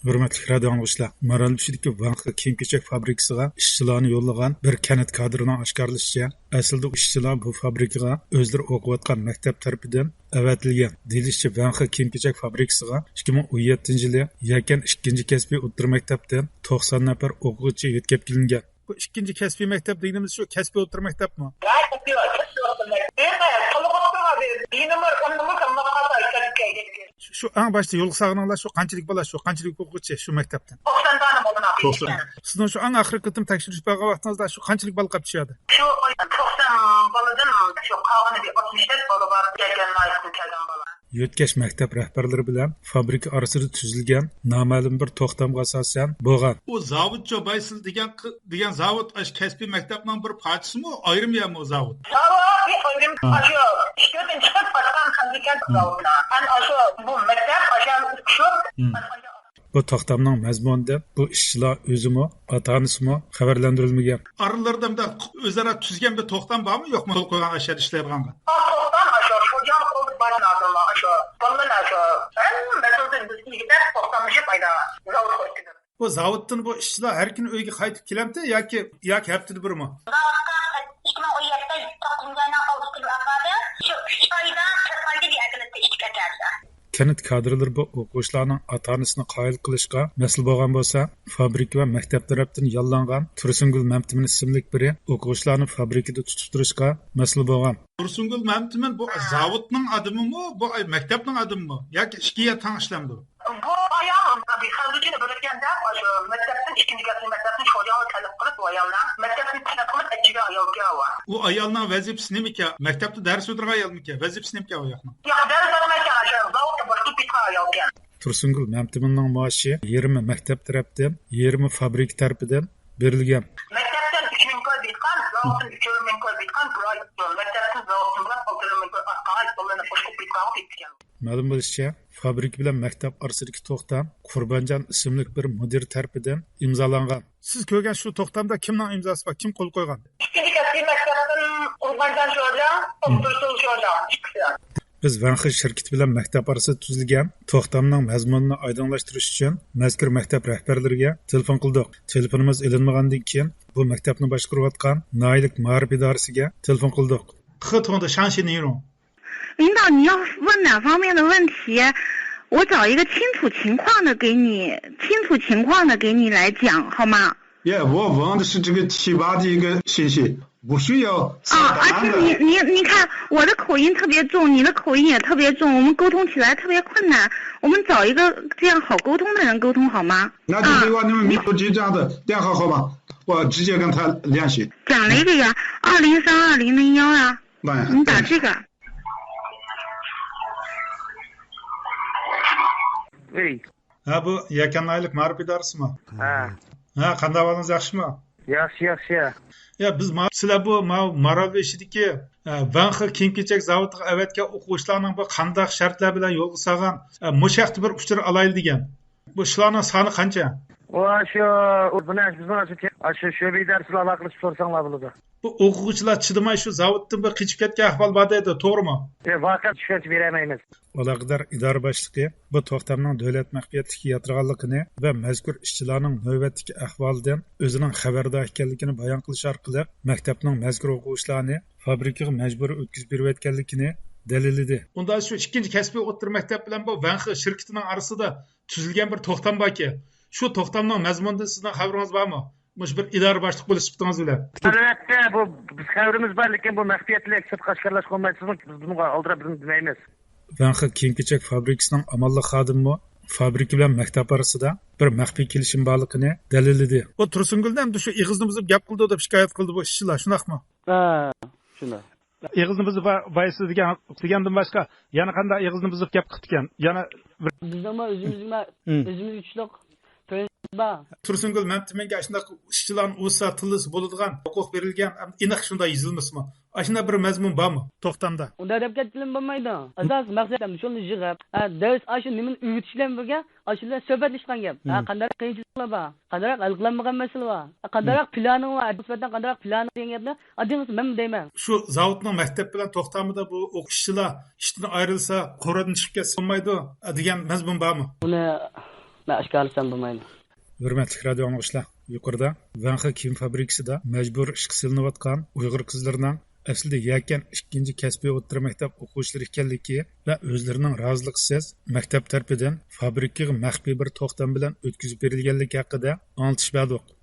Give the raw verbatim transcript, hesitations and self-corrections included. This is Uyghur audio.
ھۆرمەتلىك رادىئو ئاڭلىغۇچىلار، مارالبېشىدىكى ۋاڭخې كىيىم-كېچەك فابرىكىسىغا ئىشچىلارنى يوللىغان بىر كەنت كادىرىنىڭ ئاشكارىلىشىچە، ئەسلىدە ئۇ ئىشچىلار بۇ فابرىكىغا ئۆزلىرى ئوقۇۋاتقان مەكتەپ تەرىپىدىن ئەۋەتىلگەن. دېيىلىشىچە، ۋاڭخې كىيىم-كېچەك فابرىكىسىغا ئىككى مىڭ ئون يەتتىنچى يىلى يەكەن ئىككىنچى كەسپىي ئوتتۇرا مەكتەپتىن توقسان نەپەر ئوقۇغۇچى يۆتكەپ كېلىنگەن. بۇ ئىككىنچى كەسپىي مەكتەپ دېگىنىمىز شۇ كەسپىي ئوتتۇرا مەكتەپمۇ؟ شۇ، شۇ ئەڭ باشتا يولغا سالغانلار شۇ قانچىلىك بالا، شۇ قانچىلىك ئوقۇغۇچى شۇ مەكتەپتىن؟ توقسان دانە بالا. توقسان. سىزنىڭ شۇ ئەڭ ئاخىرقى قېتىم تەكشۈرۈش بارغان ۋاقتىڭىزدا شۇ قانچىلىك بالا قاپتۇ شۇ يەردە؟ شۇ توقسان بالىدىن شۇ قالغىنى بىر ئاتمىش تۆت بالا بار، يەكەن ناھىيەسىدىن كەلگەن بالا. يۆتكەش مەكتەپ رەھبەرلىرى بىلەن فابرىكا ئارىسىدا تۈزۈلگەن نامەلۇم بىر توختامغا ئاساسەن بولغان. ئۇ زاۋۇتچۇ بايسىل دېگەن، دېگەن زاۋۇت ئاشۇ كەسپىي مەكتەپنىڭ بىر پارچىسىمۇ، ئايرىم يەرمۇ زاۋۇت؟ زاۋۇت بىر ئايرىم، ھە. ئاشۇ ئىشتىن چىقىپ ئاچقان خەنزىكەن زاۋۇتنى. ئەنە ئاشۇ بۇ مەكتەپ ئاشۇ شۇ. بۇ توختامنىڭ مەزمۇنىدىن بۇ ئىشچىلار ئۆزىمۇ، ئاتا-ئانىسىمۇ خەۋەرلەندۈرۈلمىگەن. ئارىلىرىدا مۇنداق ئۆزئارا تۈزگەن بىر توختام بارمۇ، يوقمۇ؟ قول قويغان ئاشۇ يەردە ئىشلەيدىغانغا. توختام ئاشۇ شۇجاڭ قولدا بار نادىرلار ئاشۇ. بالىلار ئاشۇ. ھەممە مەسىلىدىن بىز ئىگىدەپ توختاملىشىپ ئايدا زاۋۇتقا ئۆتكۈزدۇق. بۇ زاۋۇتتىن بۇ ئىشچىلار ھەر كۈنى ئۆيگە قايتىپ كېلەمتى ياكى، ياكى ھەپتىدە بىرمۇ؟ زاۋۇتقا ئىككى مىڭ ئون يەتتە توققۇزىنچى ئاينىڭ ئالتىنچى كۈنى ئاپاردى. شۇ ئۈچ ئايدا، تۆت ئايدا بىر ئەكېلىپتۇ ئىككى كەچەردە. كەنت كادىرلىرى بۇ ئوقۇغۇچىلارنىڭ ئاتا-ئانىسىنى قايىل قىلىشقا مەسئۇل بولغان بولسا، فابرىكا ۋە مەكتەپ تەرەپتىن ياللانغان تۇرسۇنگۈل مەمتىمىن ئىسىملىك بىرى ئوقۇغۇچىلارنى فابرىكىدا تۇتۇپ تۇرۇشقا مەسئۇل بولغان. تۇرسۇنگۈل مەمتىمىن بۇ زاۋۇتنىڭ ئادىمىمۇ، بۇ مەكتەپنىڭ ئادىمىمۇ ياكى ئىككى يەر تەڭ ئىشلەمدۇ؟ بۇ ئايال خەنزۇكىنى بۆلۈككەندە، مۇشۇ مەكتەپتىن ئىككىنچى كەسىپ مەكتەپتىن شۇجاڭغا تەلەپ قىلىپ، بۇ ئايالنى مەكتەپتىن تەلەپ قىلىپ ئەكىگەن ئايالكەن ئۇ. ئۇ ئايالنىڭ ۋەزىپىسى نېمىكەن؟ مەكتەپتە دەرس بېرىدىغان ئايالمىكەن؟ ۋەزىپىسى نېمىكەن ئۇ ياقنىڭ؟ ياق، دەرس بەرمەيدىكەن، ئاشۇ زاۋۇتتا باشقۇرۇپ كېتىدىغان ئايالكەن. تۇرسۇنگۈل مەمتىمىننىڭ مائاشى يېرىمى مەكتەپ تەرەپتىن، يېرىمى فابرىكا تەرىپىدىن بېرىلگەن. مەكتەپتىن ئۈچ مىڭ كوي بېيىتقان، زاۋۇتتىن ئۈچ مىڭ كوي بېيىتقان، بىر ئاي مەكتەپتىن زاۋۇتتىن بولۇپ، ئالتە مىڭ كوي ئارقىغا بالىلارنى قوشۇپ بېيىتقانغا بېيىتكەن. مەلۇم بولۇشىچە، فابرىكا بىلەن مەكتەپ ئارىسىدىكى توختام قۇربانجان ئىسىملىك بىر مۇدىر تەرىپىدىن ئىمزالانغان. سىز كۆرگەن شۇ توختامدا كىمنىڭ ئىمزاسى بار؟ كىم قول قويغان؟ ئىككىنچى كەسپىي مەكتەپتىن قۇربانجان شوجاڭ، توختۇرسۇن شوجاڭ ئىككىسى. بىز ۋەنخې شىركىتى بىلەن مەكتەپ ئارىسىدا تۈزۈلگەن توختامنىڭ مەزمۇنىنى ئايدىڭلاشتۇرۇش ئۈچۈن مەزكۇر مەكتەپ رەھبەرلىرىگە تېلېفون قىلدۇق. تېلېفونىمىز ئېلىنمىغاندىن كېيىن، بۇ مەكتەپنى باشقۇرۇۋاتقان ناھىيەلىك مائارىپ ئىدارىسىگە تېلېفون قىلدۇق. 合同的详细内容。领导，你要问哪方面的问题，我找一个清楚情况的给你，清楚情况的给你来讲，好吗？ Yeah，我问的是这个提拔的一个信息，不需要啊，而且你你你看，我的口音特别重，你的口音也特别重，我们沟通起来特别困难。我们找一个这样好沟通的人沟通好吗？那就给我那个民族局长的电话号码，我直接跟他联系。讲了一个呀，二零三二零零幺啊，你打这个。喂。 ھە، بۇ يەكەن ناھىيەلىك مائارىپ ئىدارىسىمۇ؟ ھە. ھە، قانداق ئەھۋالىڭىز، ياخشىمۇ؟ ياخشى، ياخشى. يا، بىز ما-، سىلەر بۇ ما-، مارالبېشىدىكى، ئە، ۋەنخې كىيىم-كېچەك زاۋۇتىغا ئەۋەتكەن ئوقۇغۇچىلارنىڭ بۇ قانداق شەرتلەر بىلەن يولغا سالغان، ئە، مۇشۇ ھەقتە بىر ئۇچۇر ئالايلى دېگەن. بۇ شۇلارنىڭ سانى قانچە؟ ئۇ شۇ، بۇنى بىزنىڭ شۇ، شۇ شۆبە ئىدارىسى بىلەن ئالاقىلىشىپ سورىساڭلار بولىدۇ. بۇ ئوقۇغۇچىلار چىدىماي شۇ زاۋۇتتىن بىر قېچىپ كەتكەن ئەھۋال بار دەيدۇ، توغرىمۇ؟ يا، ۋەقەنى چۈشەنچە بېرەلمەيمىز. ئالاقىدار ئىدارە باشلىقى بۇ توختامنىڭ دۆلەت مەخپىيەتلىككە ياتىرىلغانلىقىنى ۋە مەزكۇر ئىشچىلارنىڭ نۆۋەتتىكى ئەھۋالىدىن ئۆزىنىڭ خەۋەردار ئىكەنلىكىنى بايان قىلىش ئارقىلىق، مەكتەپنىڭ مەزكۇر ئوقۇغۇچىلارنى فابرىكىغا مەجبۇرىي ئۆتكۈزۈپ بېرىۋەتكەنلىكىنى دەلىللىدى. ئۇندا شۇ ئىككىنچى كەسپىي ئوتتۇرا مەكتەپ بىلەن بۇ ۋەنخې شىركىتىنىڭ ئارىسىدا تۈزۈلگەن بىر توختام باركەن، شۇ توختامنىڭ مەزمۇنىدىن سىزنىڭ خەۋىرىڭىز بارمۇ؟ مۇشۇ بىر ئىدارە باشلىقى بولۇش سۈپىتىڭىز بىلەن. ئەلۋەتتە، بۇ بىز خەۋىرىمىز بار، لېكىن بۇ مەخپىيەتلىك، سىرتقا ئاشكارىلاشقا بولمايدۇ. سىزنىڭ، بىز بۇنىڭغا ئالدىراپ بىزمۇ دېمەيمىز. ۋەنخې كىيىم-كېچەك فابرىكىسىنىڭ ئامانلىق خادىمىمۇ فابرىكا بىلەن مەكتەپ ئارىسىدا بىر مەخپىي كېلىشىم بارلىقىنى دەلىللىدى. ئۇ تۇرسۇنگۈلنى ئەمدى شۇ ئېغىزنى بۇزۇپ گەپ قىلىدۇ دەپ شىكايەت قىلدى بۇ ئىشچىلار، شۇنداقمۇ؟ ھە، شۇنداق. ئېغىزنى بۇزۇپ ۋايسىز دېگەن، دېگەندىن باشقا يەنە قانداق ئېغىزنى بۇزۇپ گەپ قىپتىكەن؟ يەنە بىر بىزنىڭمۇ ئۆزىمىزگە، ھىم. ئۆزىمىزگە چۈشلۈك پرىنسىپ بار. تۇرسۇنگۈل مەمتىمىنگە ئاشۇنداق ئىشچىلارنى ئۇرسا، تىللىسا بولىدىغان ھوقۇق بېرىلگەن، ئېنىق شۇنداق يېزىلمىسىمۇ؟ ئاشۇنداق بىر مەزمۇن بارمۇ توختامدا؟ ئۇنداق دەپ كەتكىلىمۇ بولمايدۇ. ئاساسىي مەقسەت شۇنى يىغىپ، ھە، دەرس ئاشۇ نېمىنى ئۆگىتىش بىلەن بىرگە، ئاشۇ بىلەن سۆھبەتلىشىدىغان گەپ. ھە، ھىم. قانداق قىيىنچىلىقلار بار؟ قانداق ھەل قىلالمىغان مەسىلە بار؟ قانداق ھىم. پىلانىڭ بار؟ ئەتىگە نىسبەتەن قانداق پىلانىڭ دېگەن گەپنى ئاددىي قىلسا مەنمۇ دەيمەن. شۇ زاۋۇتنىڭ مەكتەپ بىلەن توختامىدا بۇ ئوقۇش ئىشچىلار ئىشتىن ئايرىلسا، قورۇدىن چىقىپ كەتسە بولمايدۇ دېگەن مەزمۇن بارمۇ؟ بۇنى ئاشكارىلىسام بولمايدۇ. ھۆرمەتلىك رادىئو ئاڭلىغۇچىلار، يۇقىرىدا ۋەنخې كىيىم فابرىكىسىدا مەجبۇرىي ئىشقا سېلىنىۋاتقان ئۇيغۇر قىزلىرىنىڭ ئەسلىدە يەكەن ئىككىنچى كەسپىي ئوتتۇرا مەكتەپ ئوقۇغۇچىلىرى ئىكەنلىكى ۋە ئۆزلىرىنىڭ رازىلىقىسىز مەكتەپ تەرىپىدىن فابرىكىغا مەخپىي بىر توختام بىلەن ئۆتكۈزۈپ بېرىلگەنلىكى ھەققىدە ئاڭلىتىش بەردۇق.